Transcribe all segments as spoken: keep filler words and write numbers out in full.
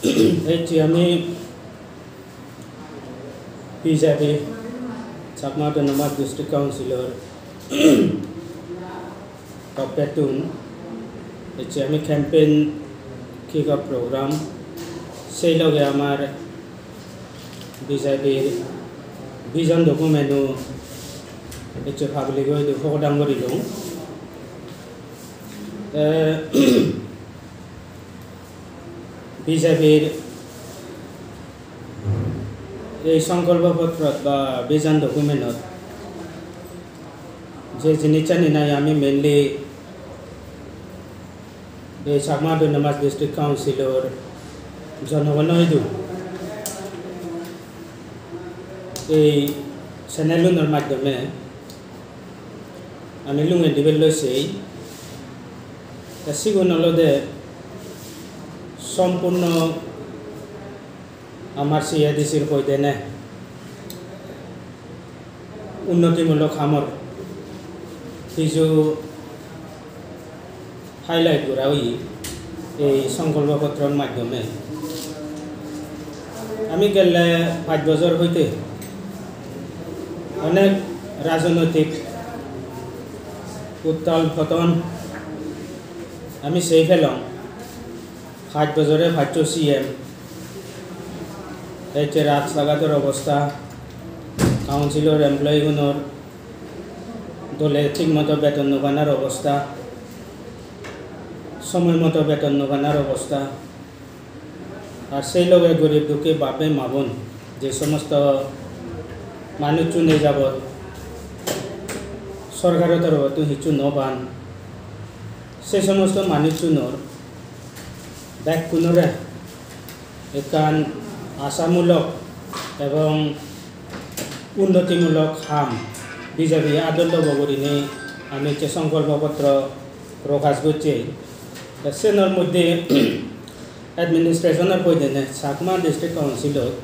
Ecche ami B J P, Chakma Autonomous District Council-or toppettun ecche ami campaign kick off program, sei loge amar B J P-r vision document-o ecche public-o idu pogodang gorilung. Te B J P-r ei songkolpo potrot ba vision document-ot je jinissani nahi ami mainly ei Chakma Autonomous District Council-or jonogono idu ei channel-unor maddhome ami lungei dibar loi sei. Te sigun olode sompurno amar C A D C-r hoidene unnotimulok hamor hiju highlight gora oye ei songkolpo potror maddhome. Ami gelle pach bojor hoite onek rajnoitik uttal poton ami sei pelong. Pach bojore paccho C M, ecche rasta ghator obosta, council-or employee-gunor dole thik moto beton no panar obosta, somoy moto beton no panar obosta, ar sei loge gorib dukki bap-bei ma-bon je somosto manuchchun ei jabot sorkaro torobottun hissu no pan, se somosto manuchchunor bekkunore ekkan asamulok ebong unnotimulok ham B J P adol lobo gurinei ami ecche songkolpo potro prokash gocchei. Te senor moddhe administration-or hoidene Chakma District Council-ot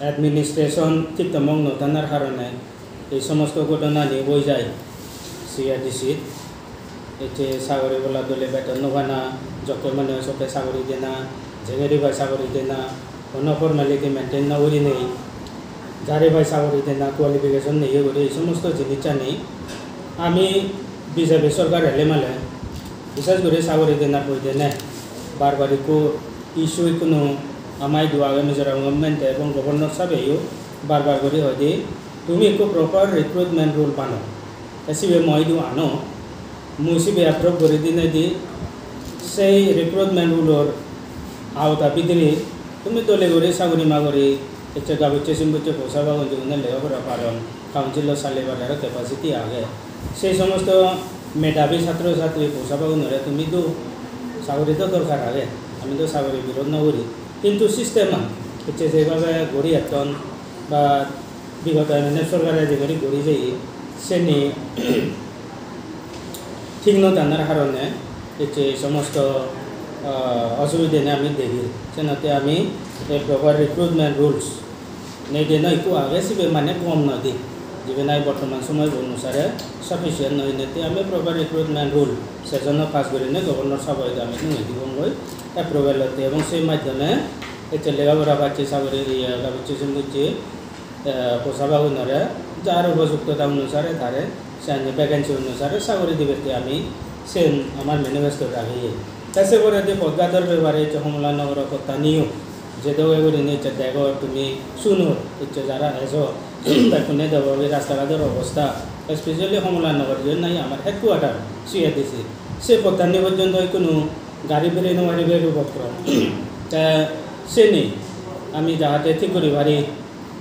administration thik tomok no thanar harone ei somosto ghotona ni oi jai C A D C. Ecche sagori bola dole beton no pana, jokke mone oi sokke sagori dena, jengeri pai sagori dena, hono formality maintain no gurinei, jare pai sagori dena, qualification neye guri ei somosto jinissani ami B J P sorkar ele male, bishes guri sagori denar hoidene bar bar ikko issue ikkunu ama idu age, Mizoram government-e ebong governor sabeyo bar bar guri hoide, "Tumi ikko proper recruitment rule bano." Te sibe mo idu ano, mui sibe approve guri dinei di, sei recruitment rule-or aota bidire tumi dole guri sagori magori ecche gabucche simbucche posa bagun jigune lega pora paron, council-o salibar aro capacity age. Sei somosto medhabi chatro chatri posa bagunore tumi do, sagori do dorkar age, ami do sagori birod no guri, hintu system-an ecche jebhabe guri etton ba bigoto M N F sorkare jeguri guri jeye, seni thik no thanar harone ecche ei somosto, ah, osubideni ami degi. Senotte ami ei proper recruitment rules nei de noi, ikko age sibe mane gom noi de, jibe nahi bortoman somoy onusare sufficient noi, enotte ami proper recruitment rule session-o pass gurinei governor saboido ami nungi dibongoi approval-otte, ebong sei maddhome ecche lega pora pacche sagori, iye, gabucche simbucche eh, posa bagunore jar upojukto ta onusare tare, siyani vacancy onusare sagori dibatte ami siyen amar manifesto-t ageye. Te se poredi podgador bepare ecche Homola Nogoro pottaniyo je doge gurinei ecche degor tumi sunor, ecche jara ejo, bekkune degor ei rasta ghador obosta, especially Homola Nogor jiyen nahi amar headquarter C A D C, se pottani porjonto ikkunu gari berei no paribar upokrom. Te seni ami jahate thik guri pari,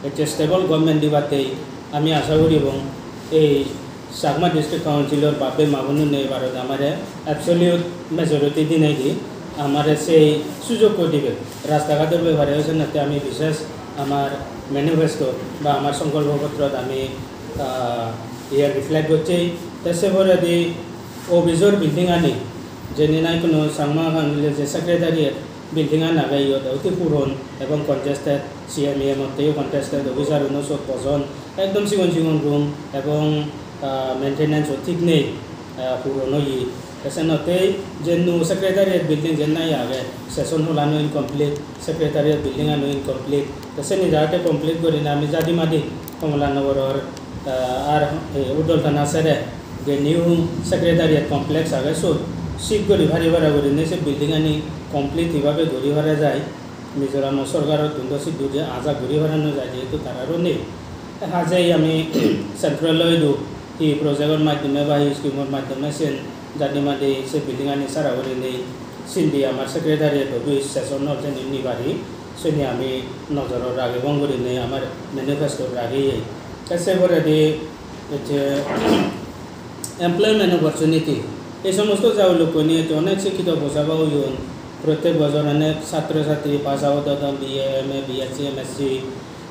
ecche stable government dibatte ami asha guribong ei Chakma District Council-or bap-bei ma-bonune ebarot amare absolute majority dinei di amare sei sujogko dibe. Rasta ghador bepare oi senotte ami bishes amar manifesto ba amar songkolpo potrot ami, ah, iye reflect gocchei. Te se poredi office-or building-ani, jeni nahi hono Changma Council-or je secretariat building-an age, iyot oti puron ebong congested, C M E M-otteyo contested, officer-uno sot bojon, ekdom sigon sigon room ebong, ah, maintenance-o thik nei, ah, puron oye. Te senottei je new secretariat building je nahi age, session hall-ano incomplete, secretariat building-ano incomplete. Te seni jahate complete gurinei ami jadi madi Kamalanagaror, ah, ar, eh, Udol Thana sere je new secretariat complex age, sot shift guri pari para gurinei se building-ani complete hibabe guri para jai. Mizoram sorkarottun do siddu je aja guri para no jai, jehetu tararo nei. Te hajei ami central-o idu hi project-or maddhome ba hi scheme-or maddhome siyen jadi madi se building-ani sara gurinei sindi amar secretariat office session hall seni ni pari, seni ami nojorot ragibong gurinei amar manifesto-t rageye. Te se poredi hocche employment opportunity, ei somosto ja ulukkoni hocche onek sikkito posaba oyon, prottek bojor onek satro satri pass out odon, B A, M A, B S C, M S C,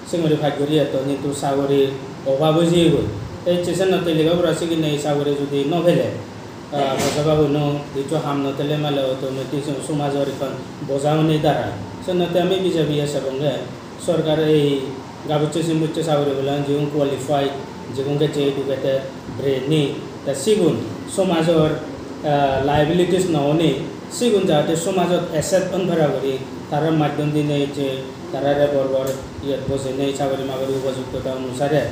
sengori pass guri etton, hintu sagorir obab oi jeyegoi. Te hocche senotte lega pora siginei sagori judi no pele, ah, posaba guno hissu ham no thele male automatic somajor ekkan boja onei darai. Senotte ami B J P-e sebonge sorkar ei gabucche simbucche sagori bolan jigun qualified, jigun hocche educated, brainy, te sigun somajor, ah, liabilities no onei, sigun jahate somajot asset on para guri, tarar maddhom dinei je tarare bor bor iyot bojeinei sagori magori upojuktota onusare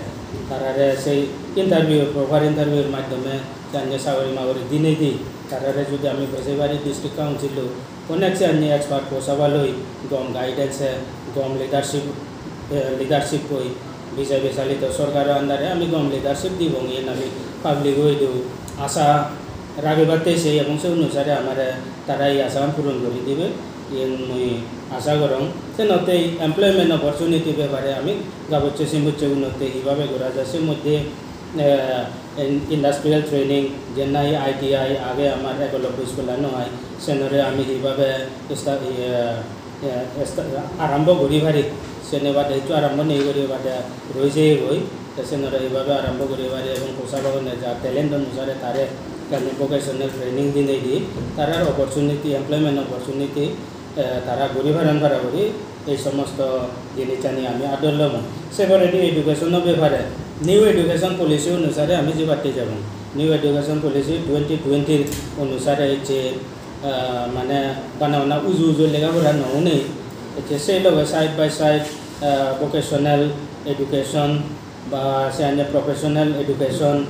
tarare sei interview, proper interview-r maddhome janye sagori magori dinei di, tarare judi ami bojei pari district council-o onek se anye expert posaba loi, gom guidance-e, gom leadership, eh, leadership-oi, B J P chalito sorkaro under-e ami gom leadership dibong, iyen ami public-o idu asha ragibatte sei, ebong se onusare amare tara ei ashagan puron guri dibe, iyen mui asha gorong. Senotte employment opportunity bepare ami gabucche simbucche unotte hibabe gora jai, se moddhe eh, in-, industrial training, jen nahi I T I age amar ekolobboi school-ano hai, senore ami hibabe esta-, iye, eh, esta-, arombo guri pari, sene bade hissu arombo nei guri bade roi jeyegoi, te senore hibabe arombo guri pari ebong posabagune ja talent onusare tare ekkan vocational training dinei di, tarar opportunity, employment opportunity, eh, tara guri paron para guri ei somosto jinissani ami ador lobong. Se poredi education-o bepare new education policy onusare ami jibatte jebong. New education policy twenty twenty-r onusare je, eh, mane bana bana uju uju lega pora no onei, je sei loge side by side, eh, vocational education, ba se anye professional education,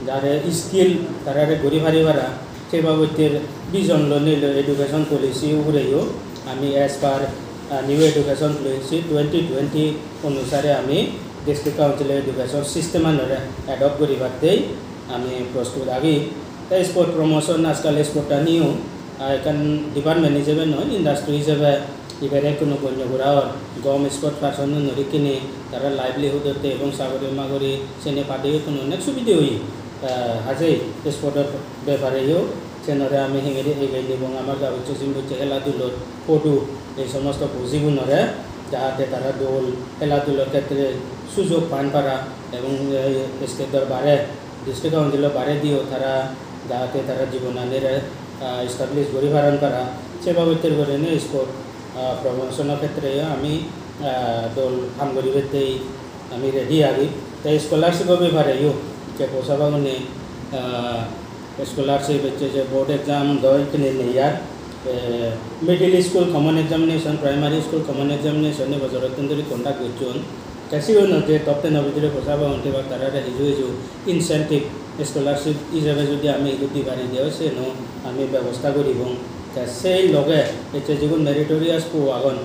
jare skill tarare guri pari para, se babotte vision lonei loi education policy ugureyo ami as per, ah, new education policy twenty twenty onusare ami district council education system anore adopt guribatte ami prostut agi. Te sport promotion, ajkal sport aniyo, ah, ekkan department hijebe noi, industry hijebe ibere hono gonyo gora or, gom sport person unore ikkine tara livelihood otte ebong sagori magori sene padeyo hono onek subide oye. Ah, hajei sport or bepare yo, senore ami hengeri egei nibong, amar gabucche simbucche hela dulot podu ei somosto bujigunore, jahate tara dol hela dulor khetre sujog pan para ebong, eh, state or bare, district council or bare diyo tara, jahate tara jibonanire, ah, establish guri paron para, se babotte gurinei sport, ah, promotion o khetre ami, ah, dol ham guribatte ami ready agi. Te scholarship o bepare yo, je posabagune, ah, scholarship hocche je board exam do ikkine nei ar, eh, middle school common examination, primary school common examination ei bojorottun dhuri conduct gocchon. Te sigun je top ten o bidire posabagun thebak tarare hiju hiju incentive, scholarship hijebe judi ami idu di pari de oi, seno ami bebosta guribong. Te sei loge hocche jigun meritorious po agon,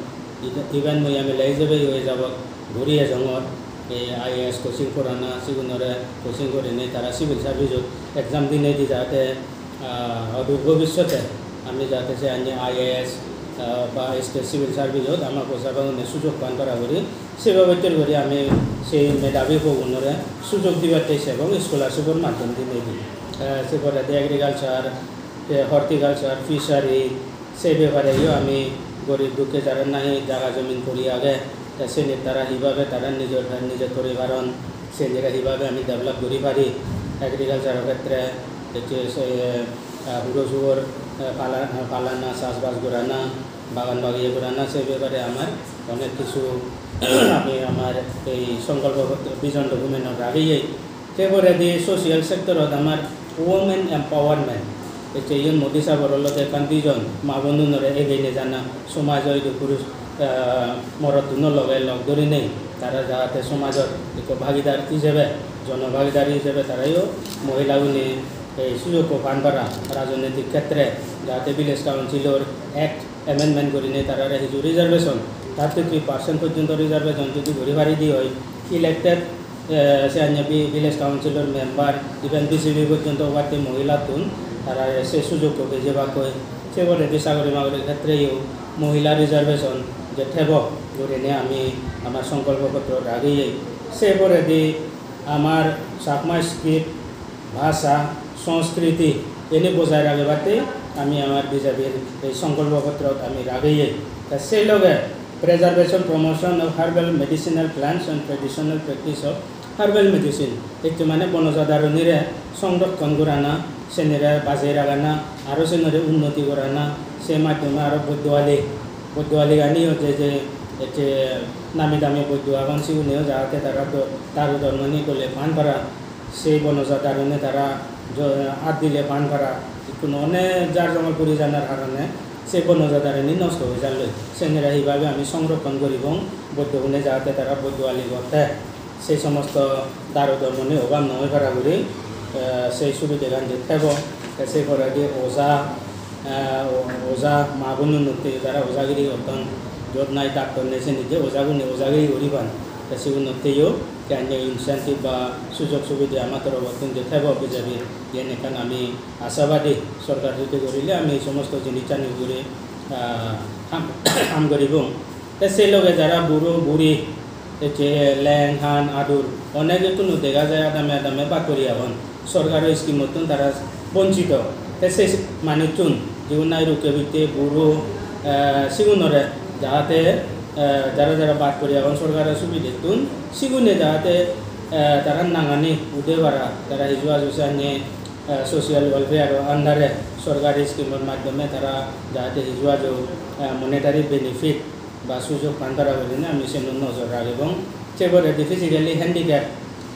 even mui M L A hijebe yo ejabot guri ejongor, ei I A S coaching porana, sigunore coaching gurinei tara civil service-ot exam dinei di jahate, ah, odhur bhobissote ami jahate se anye I A S, ah, ba state civil service-ot ama posabagune sujog pan para guri, se babotte guri ami sei medhabi pogunore sujog dibatte sebong scholarship-or maddhom dinei di. Ah, se poredi agriculture, te horticulture, fishery, se bepare yo ami gorib dukke jara nahi jaga jomin pori age, te seni tara hibabe tara nijor pen nije tori paron, senire hibabe ami develop guri pari. Agriculture khetre hocche se, ah, huro sugor, ah, pala-, palana, chasbas gorana, bagan bagiye gorana, se bepare amar onek kichu ami amar ei songkolpo vision document-ot rageye. Te poredi social sector-ot amar women empowerment, Ecche iyon Modi sabor olode ekkan vision, ma bonunore egei nejana, somajo idu purus, ah, morottuno loge log dorinei tara jahate somajot ekko bhagidar ijebe, jono bhagidar ijebe tarayo mohilagune ei sujogko pan para rajonitik khetre, jahate village councilor act amendment gurinei tarare hiju reservation, thirty three percent porjonto reservation jodi guri pari di oi, elected, eh, se anya vi-, village councilor member, even V C P porjonto obatte mohilattun tarare se sujogko pei jebakkoi. Se poredi sagori magori khetreyo mohila reservation je thebo gurinei ami amar songkolpo potro rageye. Se poredi amar Chakma script, bhasha, sanskriti, eni bojai ragebatte ami amar B J P-r ei songkolpo potrot ami rageye. Ta sei loge preservation, promotion of herbal medicinal plants and traditional practice of herbal medicine, ecche mane bonoja darunire songrokkon gorana, senire bajei ragana, aro senire unnoti gorana, se maddhome aro boiddo ali, boiddo aliganiyo je je ecche nami dami boiddo agon, siguniyo jahate tara do-, daru dormoni dole pan para. Sei bonoja darune tara jo-, at dile pan para, ikkunu onek jar jongol puri janar harone sei bonoja daruni nosto oi jalloi. Senere hibabe ami songrokkon guribong, boiddo gune jahate tara boiddo ali gotte, sei somosto daru dormoni obab no oi para guri, eh, sei subidegan je thebo, te sei poredi oja, eh, o-, oja ma bonunotte jara ojagiri gotton, jot nahi daktor nei seni je ojagune ojagiri guri pan, te sigunotteyo te anya incentive ba sujog subide ama torobottun je thebo B J P, iyen ekkan ami ashabadi, sorkar jodi gorile ami ei somosto jinissani ugure, ah, ham, ham guribong. Te sei loge jara buro buri, ecche leng han adur, onegettun dega jai adame adame bak guri agon. Sorkaro scheme-ottun tara bonchito. Te se manuchun, jigun nahi rukke bitte buro, eh, sigunore jahate, eh, jara jara bad puri agon sorkaro subidettun, sigune jahate, eh, tara nangani ude para, tara hiju aju sanye, eh, social welfare under-e sorkari scheme-or maddhome tara jahate hiju aju, eh, monetary benefit ba sujog pan para gurinei ami siyenot nojor ragibong. Se poredi physically handicap,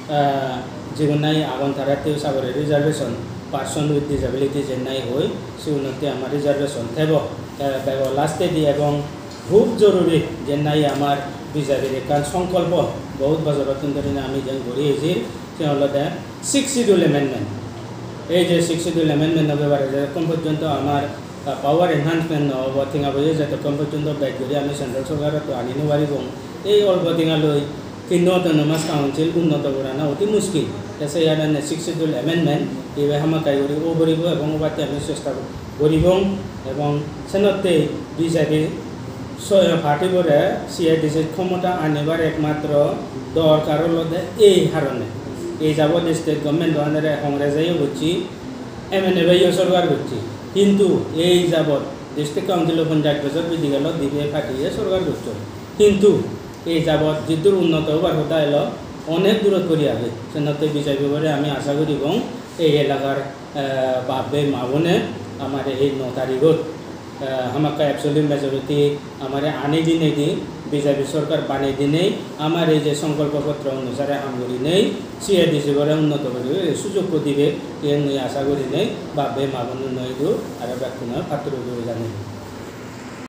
ah, jigun nahi agon taratteo sagori reservation, person with disability jen nahi hoi, sigunotte amar reservation thebo. Te bego lastedi ebong hub joruri jen nahi amar B J P-r ekkan songkolpo, bohut bojorottun dhurinei ami jen guri ejir, siyen olode Sixth Schedule Amendment. Ei je Sixth Schedule Amendment-o bepare jedokkon porjonto amar, ah, power enhancement no obo, tenga poije jedokkon porjonto bej guri ami central sorkarottun ani no paribong. Ei olpo tenga loi tinno autonomous council unnoto gorana oti muskil. Te se karone Sixth Schedule Amendment ibe hamakkai guri o poribo ebong obatte ami chesta guribong ebong senotte B J P so-, party bore C A D C khomota anibar ekmatro dorkar olode ei harone. Ei jabot state government-o under-e Congress-eyo gocche, M N F-eyo sorkar gocche. Hintu ei jabot district council-o ponjaj bojor bidi gelo dibe party-ye sorkar gocchon. Hintu ei jabot jiddur unnoto obar hoda elo, onek durot pori age. Senotte B J P bore ami asha guribong ei elakar eh, bap bhei ma bone amare ei no tarigot, eh, hamakkai absolute majority amare ani dinei di, B J P sorkar banei dinei, amar ei je songkolpo potro onusare ham gurinei, C A D C bore unnoto guri sujogko dibe, iyen mui asha gurinei bap bhei ma bonunoi idu aro bekkunore patturu guri janei.